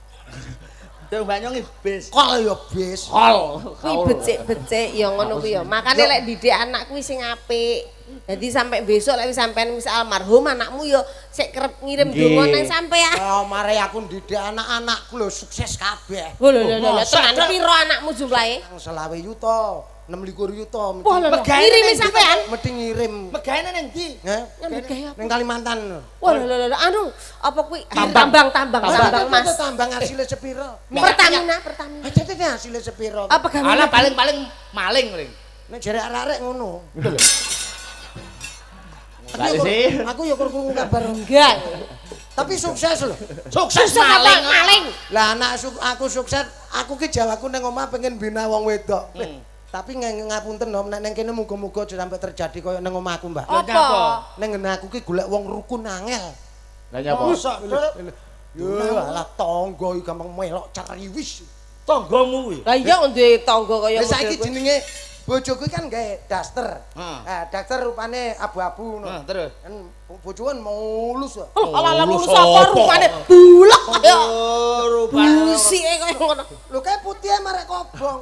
Dong Banyuwangi bis. Kol ya bis. Kol. Kuwi becik-becik ya ngono kuwi ya. Makane lek didik anak kuwi sing apik. Dadi sampai besok lek wis sampean wis almarhum anakmu ya sik kerep ngirim donga nang sampean. Ah, mare aku ndidik anak-anakku lho sukses kabeh. Lho lho lho tenan piro anakmu jumlahe? Nang 25 yuta, 26 yuta. Wah lho lho ngirimi sampean. Mesti ngirim. Megaene ning ndi? Heh? Nyambut gawe apa? Ning Kalimantan. Wah lho lho lho anu apa kuwi tambang tambang tambang Mas. Tambang hasilnya sepiro? Pertamina, Pertamina. Aja dene hasilnya sepiro? Apa gawe? Alah paling-paling maling paling. Nek jere arek-arek ngono. Mbak Lucy. Aku ya kur krungu kabar. Enggak. Tapi sukses lho. Sukses Sukses apa? maling. Maling. Lah anak aku sukses, aku ki jawaku ning omah pengen bina wong wedok. Tapi ngapunten lho, nek ning kene muga-muga aja sampe terjadi koyo ning omahku, Mbak. Apa? Ning ngene aku ki golek wong rukun angel. Lah nyapa? Mosok Yo alah tangga iki gampang melok ceriwis. tanggamu kuwi. Lah iya duwe tangga kaya Lah saiki jenenge bojoku kan gawe daster. Heeh. Nah, daster rupane abu-abu ngono. Heeh, terus. Kan bojoku kan mulus kok. Alah alah Mulus mulus apa apa? rupane bulek kaya Oh, rupane. busike kaya ngono. Lho kae putih marek kobong.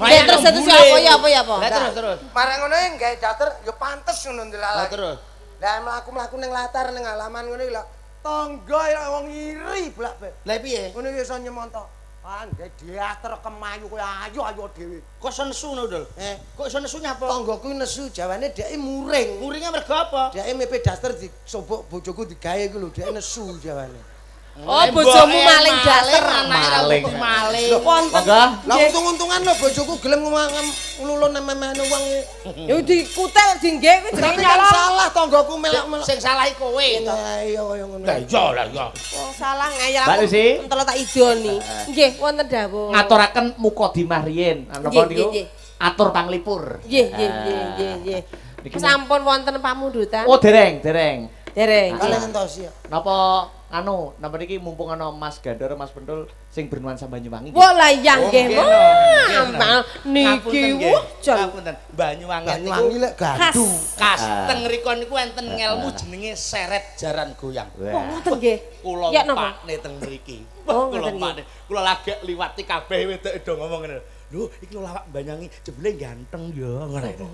Ya terus terus ya apa ya apa ya apa? Lah terus terus. Marek ngono e gawe daster ya pantes ngono ndelalah. Lah terus. Lah mlaku-mlaku ning latar ning halaman ngono iki lho. Tangga ya wong iri blak-blak. Lah piye? Ngono iki iso nyemonto. Ah, gawe daster kemayu koyo ayu-ayu dhewe. Kok iso nesu ngono, Dul? Eh, Kok iso nesu nyapa? tanggaku nesu jawane dheke muring. Muringe mergo apa? Dheke mepe daster disobok bojoku digawe iku lho, dheke nesu jawane. Oh, bojomu maling daster. Maling. Maling. Wonten. Monggo. Lah untung-untungan lho bojoku gelem nglulun memene wong iki. Ya dikutel dingge kuwi jenenge Tapi kan nyolong. salah tanggaku melok-melok. Sing salah iku kowe to. Lah iya kaya ngono. Lah iya, lah iya. Wong salah ngayal Mbak aku. Lucy. Entelo tak idoni. Nggih, wonten dawuh. Ngaturaken mukadimah riyin. Napa Nggih, niku? nggih, nggih. Atur panglipur. Nggih, nggih, nggih, nggih, nggih. Niki Sampun wonten pamundutan. Oh, dereng, dereng. Dereng. Kalih ngentosi ya. Napa anu, napa niki mumpung ana Mas Gandor, Mas Pentul sing bernuansa Banyuwangi. Wah lah yang Oh, nggih. nggih, Wah, no. niki wah jan Ngapunten. Banyuwangi niku Banyuwangi lek gandu. khas. Ah. Teng mriku niku enten ngelmu jenenge seret jaran goyang. Wah, ngoten nggih. Kula Ya napa? pakne teng mriki. Oh, Wah, kula ngoten nggih. pakne. Kula lagek liwati kabeh wedok do ngomong ngene. Lho, iki lho lawak Banyuwangi jebule ganteng ya ngono itu.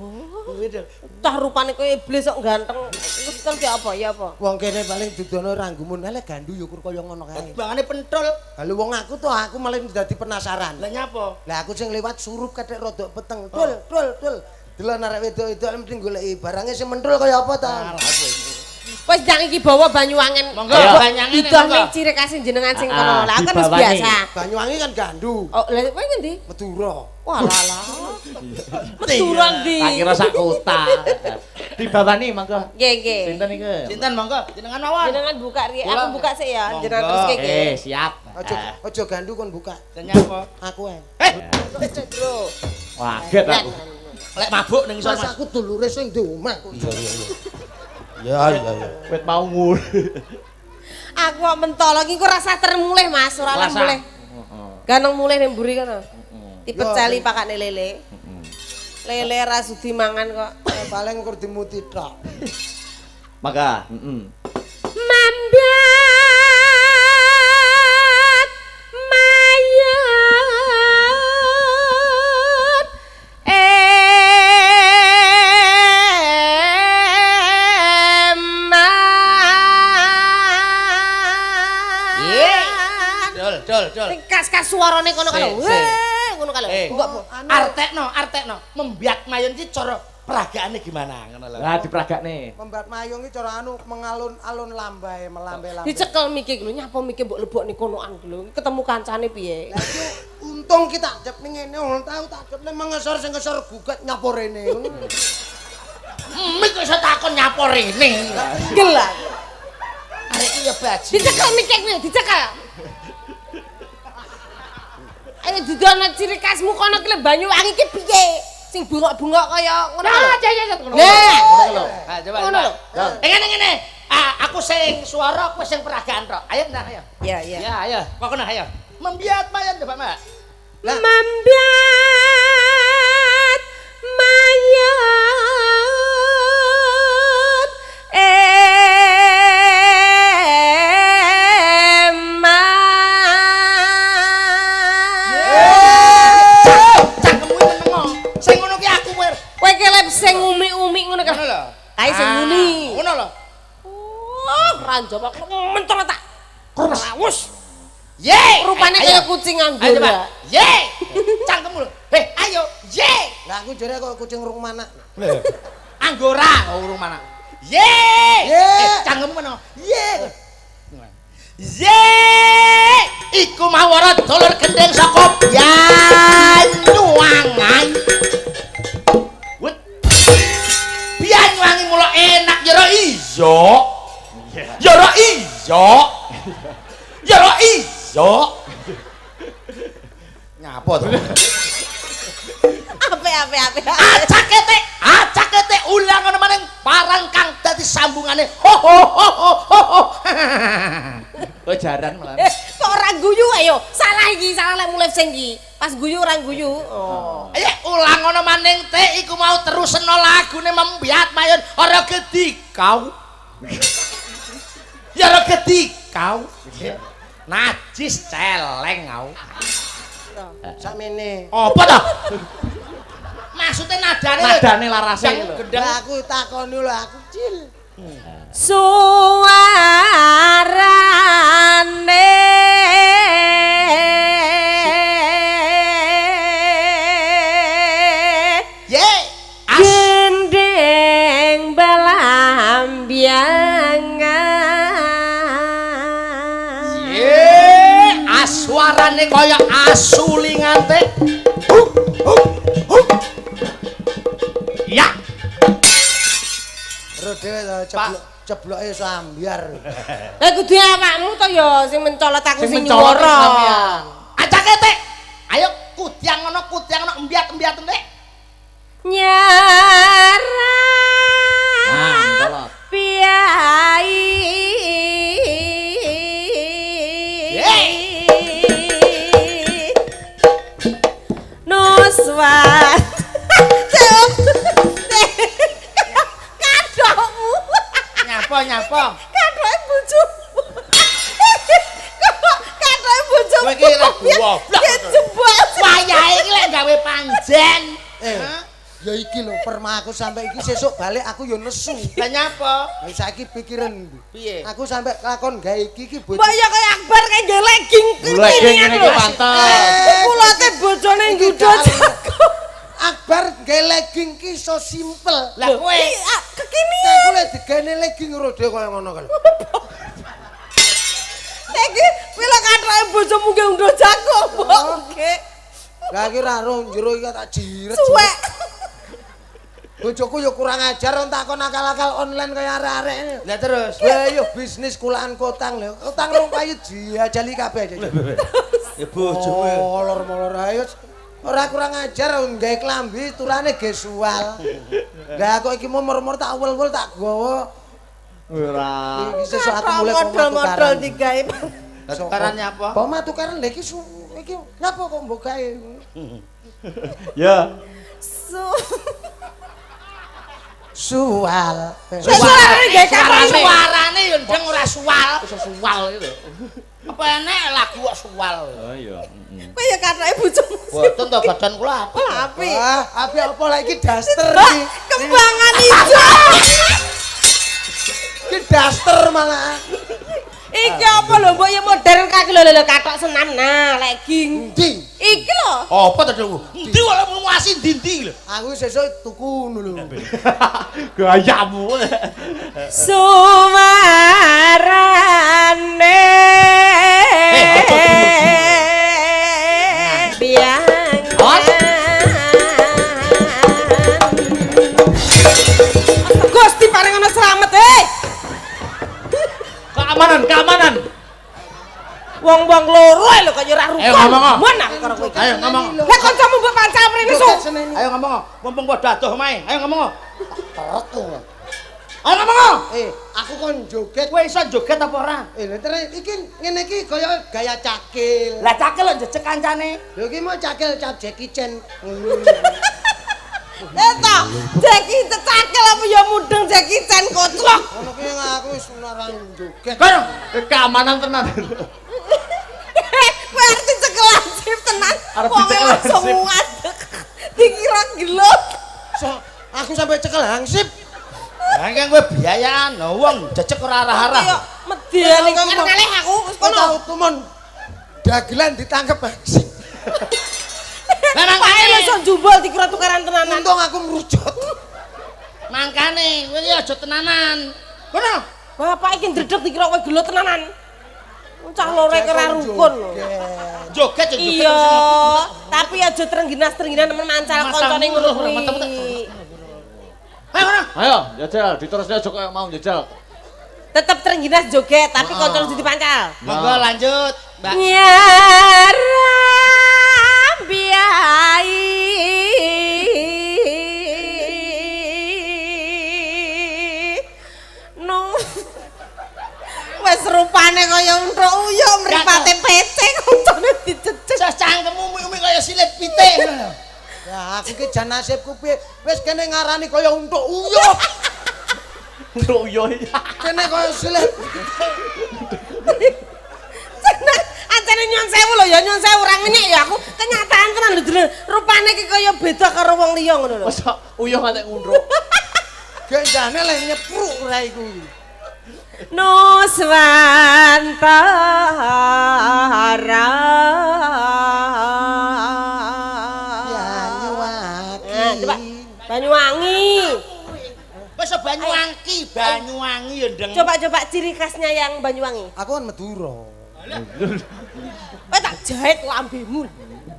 Kuwi lho. Tah rupane koyo iblis kok ganteng. Wis terus ya apa ya apa? Wong kene paling dudono ra gumun, lek gandu ya kur kaya ngono kae. Bangane pentol. Lha wong aku tuh aku malah dadi penasaran. Lah nyapa? Lah aku sing lewat surup kathek rodok peteng. Dul, dul, dul. Delok arek wedok-wedok mesti goleki barange sing mentul kaya apa ta? Wis ndang iki bawa Banyuwangen. Monggo Ayo. Banyuwangen. Didoh ning ciri khas jenengan sing kono. Lah kan wis dibawani. biasa. Banyuwangi kan gandu, Oh, lah kowe ngendi? Madura. Wah lah lah. Madura ndi? Tak kira sak kota. Dibawani monggo. Nggih, nggih. Sinten niku? Sinten monggo jenengan mawon. Jenengan buka riye, aku Kula- buka sik ya. Monggo. Jenengan terus nggih. Eh, siap. Aja aja gandu kon buka. Nyapa? Aku ae. Eh, Bro. Kaget aku. lek mabuk ning isor Mas Mas. aku dulure sing di omah kok. Iya, iya, iya. Wit mau ngur. Aku kok mentolo iki kok rasa termulih Mas, ora oleh Rasa. mulih. Ganong mulih ning mburi kono. Dipeceli pakane lele. Lele ra sudi mangan kok. Paling kur dimuti tok. Mangga, heeh. Mambat mayat eman. Dol, dol, dol. Sing kas-kas suarane kono kae lho. Sik, sik. Weh, ngono kae lho. Eh. Buka, Bu. Artekno, artekno. Membiak mayon iki cara peragaane gimana ngono lho. Lah diperagakne. Membat mayung iki cara anu mengalun-alun lambai, melambai-lambai. Dicekel miki lho, nyapa miki mbok lebokne konoan lho. Ketemu kancane piye? Lah iki untung ki tak jep ning ngene, ora tau tak jep ning mengesor sing ngesor gugat nyapa rene. Mik kok iso takon nyapa rene. Gelak. Arek iki ya baji. Dicekel miki kuwi, dicekel. Ayo dudono ciri khasmu kono ki lho Banyuwangi ki piye? Sing bungok-bungok kaya ngono lho. Nah, Ngono lho. Ha, coba. Ngono lho. Eh ngene ngene. Ah, aku sing suara, kowe sing peragaan tok. Ayo nah, ayo. Ya, ya. Ya, ayo. Kok kena ayo. Membiat mayon coba, Mbak. Mambat mayat eman. ora njawab mencolot tak. Wus. Ye! Rupane Ayo. kaya kucing Ayo coba. anggora. Ye! Cangkemmu lho. Heh, ayo. Ye! Lah aku jere kok kucing rung mana. Anggora oh urung mana. Ye! Ye! Eh, cangkemmu mana? Ye! Ye! Iku mau ora dulur gendeng saka Banyuwangan. Wut. Banyuwangi mula enak ya ora iya. Ya ora iya. Ya ora iya. Nyapa to? Ape ape ape. Acak ketek ulang ana maning parang kang dadi sambungane. Ho ho ho ho ho, ho. Oh jaran malah. Kok ora guyu ayo? Salah iki, salah lek mulai sing iki. Pas guyu ora guyu. Oh. Ayo ulang ana maning te iku mau terusno lagune membiat mayun ora gedi kau. Ya ora gedi kau. Najis celeng kau. Sakmene. Apa to? Maksudnya nadane Nadane larase Gendeng, lho. gendeng. Lah aku takoni lho aku cil. Suarane Ye. As gendeng belambiangan. Ye, aswarane kaya asulingante. Huh, huh, huh. Ya. Ro dhewe to ceblok cebloke iso ambyar. Lah kudu awakmu to ya sing mencolot aku Sing sing mencolot nyuwara. sampean. Acake tek. Ayo kudyang ngono, kudyang ngono, embiat-embiat tek. Nyara. Ah, mencolot. Piyai. Nuswat. Cuk. Kadokmu. Nyapa nyapa. Kadoke bojomu. Kok kadoke bojomu. Kowe iki ora goblok. Kejebak. Wayahe iki lek gawe panjen. Eh. Ya iki lho perma aku sampe iki sesuk balik aku ya nesu. Lah nyapa? Lah saiki pikiran. Piye? Aku sampe kelakon gawe iki iki bojo. Mbok ya kaya Akbar kayak nggih legging Legging ngene iki pantes. Kulote bojone Iki nggudo jago. Akbar gawe legging ki iso simpel. Lah kowe Iya, kekinian. Aku lek digane legging ro dhewe kaya ngono kan. Iki kuwi lho kathoke bojomu nggih nggudo jago, mbok nggih. Lah iki ra ro jero iki tak jiret. Suwek. Bojoku ya kurang ajar on takon akal-akal online kaya arek-arek. Lah terus. Lah yo bisnis kulaan kotang lho. Kotang rong payu diajali kabeh. Ya bojomu. Molor-molor ayo. Ora kurang ajar gawe klambi turane gesual. Lah kok iki mur-mur tak wel-wel tak gawa. Ora. Iki sesuk aku mulai modal-modal digawe. Lah tukaran nyapa? Poma tukaran lha iki iki nyapa kok mbok gawe? Ya. Su. Sual. Suarane gawe kapan? Suarane yo ndeng ora sual. Iso suwal itu. Apa enek lagu kok sual. Oh iya. Kowe ya kathoke bojomu. Boten to badan kula apik. Apik. Wah, apik apa lah iki daster Mbak, iki. kembangan ijo. Iki daster malah. Iki apa lho mbok ya modern kaki lho lho kathok senam nah legging. Endi? Iki lho. Apa to Dewu? Endi kok nguasi ndi-ndi lho. Aku sesuk tuku ngono lho. Gayamu. Sumarane. Eh, aja Biang. Gusti paring ana slamet eh. Keamanan, keamanan. Wong-wong loro lho kaya ora rukun. Ayo ngomong, oh. Mun aku karo kowe. Ayo ngomong. Lah kancamu mbok pancal mrene su. Ayo ngomong. Mumpung padha adoh omahe. Ayo ngomong. Ayo ngomong. Eh, aku kon joget. Kowe iso joget apa ora? Eh, lha terus iki ngene iki kaya gaya cakil. Lah cakil lho jejeg kancane. Lho iki mau cakil cap Jackie Chan. Eh to, Jackie cecakil apa ya mudeng Jackie Chan koclok. Ngono ki aku wis ora joget. Kono. Keamanan tenan. Kowe arep dicekel lancip tenan. Arep Wonge dicekel langsung lancip. ngadeg. Dikira gelo. So, aku sampai cekel hangsip. Lah kan kowe biayaan wong jejeg ora arah-arah. Yo Wedane ngalih aku wis kono. Tau tumon dagelan ditangkep sing. Lah Pake lho iso njumbul dikira tukaran tenanan. Untung aku merujut. Mangkane kowe iki aja tenanan. Kono. Bapak iki ndredeg dikira kowe gelut tenanan. Cah lore kira rukun lho. Joget joget. Iya, tapi aja trengginas-trengginan nemen mancal koncone ngono kuwi. Ayo kono. Ayo, jajal, diterusne aja koyo mau jajal. Tetep trengginas joget, tapi koncone kudu dipancal. Monggo lanjut, Mbak. Nyaram biai. No. Wes rupane kaya untuk uyuh mripate pecek koncone dicecek. Jas cangkemmu umi-umi kaya silit pitik. Ya aku ki jan nasibku piye? Wis kene ngarani kaya untuk uyuh. Untuk uyuh. Kene kaya silit. Ancene nyuwun sewu lho ya, nyuwun sewu ora ngenyek ya aku. Kenyataan tenan lho jeneng. Rupane iki kaya beda karo wong liya ngono lho. Masa uyuh ngantek ngundruk. Gendane lek nyepruk ora iku. Nuswantara. Banyuwangi. Nah, coba Banyuwangi. Wis Banyuwangi, Banyuwangi ya ndeng. Coba-coba ciri khasnya yang Banyuwangi. Aku kan Madura. Kowe tak jahit lambemu.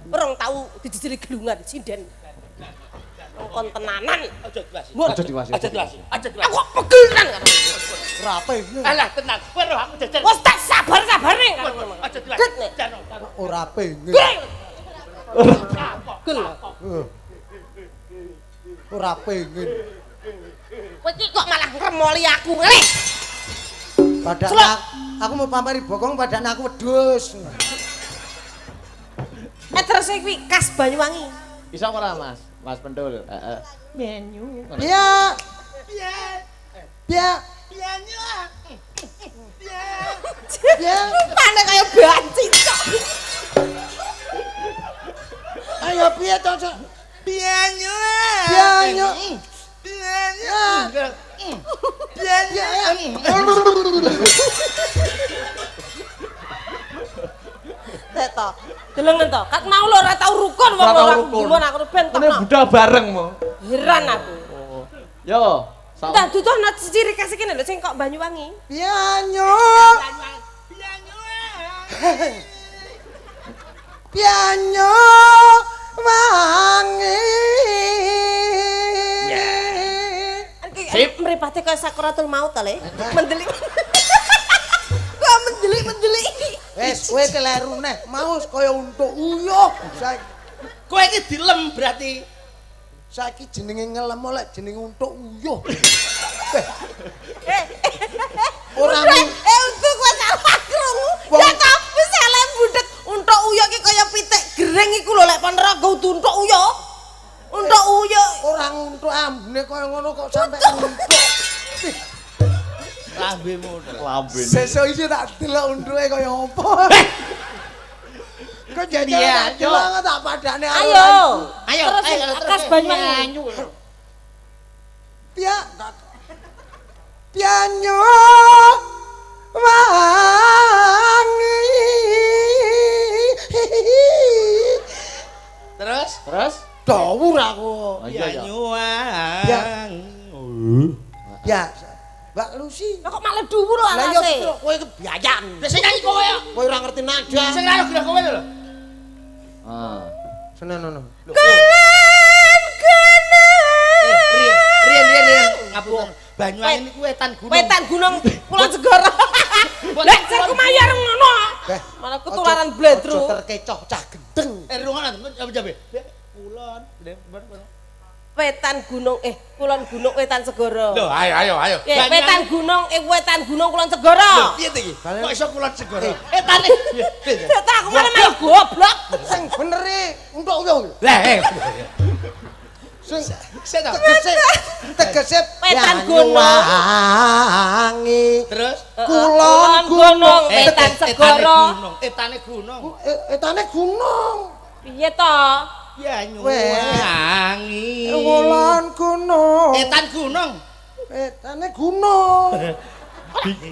Rong tau dijejeli gelungan sinden. Kon tenanan. Aja diwasi. Aja diwasi. Aja diwasi. Aja diwasi. Aku pegel tenan karo. Ora pengen. Alah tenan. Kowe roh aku jajan. Wes tak sabar-sabare karo. Aja diwasi. Get nek. Ora pengen. Gel. Ora pengen. Kowe iki kok malah ngremoli aku ngelih. Padahal aku mau pameri bokong padahal aku wedhus. Terus kuwi khas Banyuwangi. Iso ora, Mas? Mas Pendul. Heeh. Menu. Iya. Piye? Piye? Piye nyuwun? Piye? Piye? Rupane kaya banci cok. Ayo piye to, Cok? Piye nyuwun? Piye nyuwun? Piye nyuwun? Piye nyuwun? Tek to. Delengen to. Kat mau lho ora tau rukun wong Ora tau ora rukun. gimana aku ben Ini tok. budal bareng mo. Heran aku. Yo, Entah duduhno ciri khas iki lho sing kok Banyuwangi. Piye nyuwun? Piye nyuwun? Piye nyuwangi? Sip. Mripate kaya sakuratul maut ta le. Mendelik. Kok mendelik-mendelik. Wes kowe keleru neh, mau kaya untuk uyuh. Saiki Kowe iki dilem berarti. saiki jenenge ngelem lek jenenge untuk uyuh. Ora untuk kowe salah krungu. Ya ta, wis elek budhek untuk uyuh iki kaya pitik gering iku lho lek Ponorogo untuk uyuh. Untuk uyuh. ora nguntuk ambune kaya ngono kok sampe nguntuk. Lambemu. Lambe. Sesuk iki tak delok untuke kaya apa. Kok jajal tak delok tak padane Ayo. Ayo, Terus ayo, terus. khas Banyuwangi. Piye? Piye wangi. Terus? Terus? Dawur aku. Oh, iya, iya. Banyuwangi. Ya, Mbak Lucy. Lah kok malah dhuwur lho Lah iya alase. kowe kebiayan. Lah sing nyanyi kowe ya. Kowe ora ngerti nada. Sing ora gerak kowe lho. Ah. Senen ono. Kulen Eh, kulen. Riyen riyen riyen ngapunten. Banyuwangi niku wetan gunung. Wetan gunung Kulon Segara. Lah jarku mayar ngono. Eh, Malah ketularan bledru. Aja terkecoh cah gendeng. Eh rungono apa jabe? Kulon. Wetan gunung kulon gunung wetan segara. Lho, ayo ayo ayo. Wetan gunung wetan gunung kulon segara. Lho, piye to iki? Kok iso kulon segara? Etane. Data aku malah malah goblok. Sing bener e untuk uyuh. Lah, eh. Sing Sik to. tegese tegese Wetan gunung. Banyuwangi. Terus Kulon gunung wetan segara. Etane gunung. Etane gunung. Piye to? Banyuwangi. Kulon gunung. Etan gunung. Etane gunung.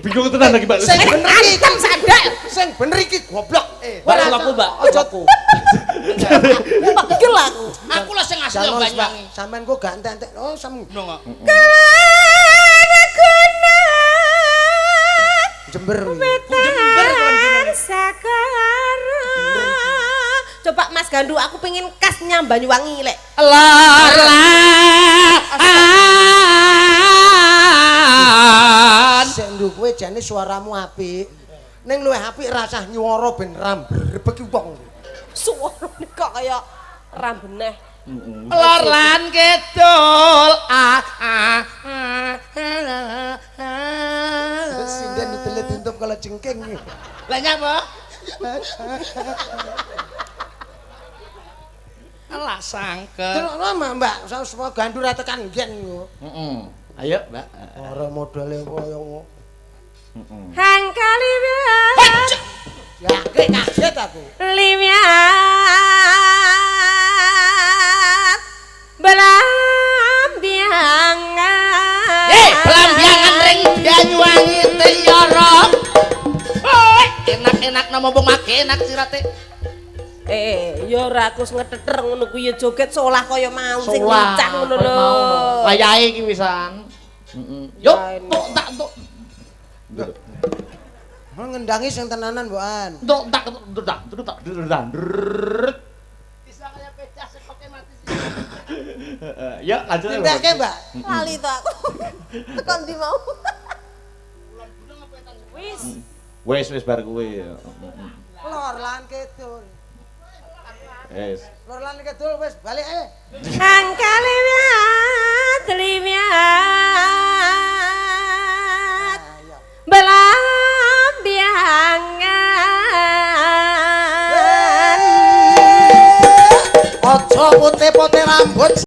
Bingung tenan lagi Mbak. Sing bener iki, Antem sandak. sing bener iki goblok. Mbak sulaku, Mbak. Aja Pegel aku. Aku lah sing asli Jangan, Mbak. Banyuwangi. Sampean kok gak entek-entek. Oh, sam Ngono kok. Jember. Jember kon Sakara. Coba Mas Gandu, aku pengen khasnya Banyuwangi lek. Lar lan. Sing nduk kowe jane suaramu apik. Ning luwih apik rasah nyuara ben rambrebeki wong. Suarane kok kaya rambeneh. Lor lan kidul. Ah ah ah, ah, ah. Sinden ditele tutup kalau jengking. Lah nyapa? Alah sangke. Terus Mbak, semua gandu ra tekan nggen kok. Heeh. Ayo, Mbak. Ora modale kaya ngono. Hangkali Ya kaget aku. Limiat Belambiangan. Belambiangan ring Banyuwangi tiyara. Hoi, enak-enak nomo wong make enak sirate. Ya ora aku ngeteter ngono kuwi ya joget seolah kaya mau sing lincah ngono lho. Wayahe iki wisan. Heeh. Yo, tok tak tok. Ngendangi sing tenanan, Mbokan. Tok tak tok tak tok tak tok tak. Bisa kaya pecah sekoke mati sih. Heeh, yuk lanjut. Tindake, Mbak. Lali to aku. Tekan ndi mau. Wis. Wis wis bar kuwi. Lor lan kidul. Wis. Lor lan kidul wis balik ae. Angkale liwat liwat belambiangan. Aja putih-putih rambut.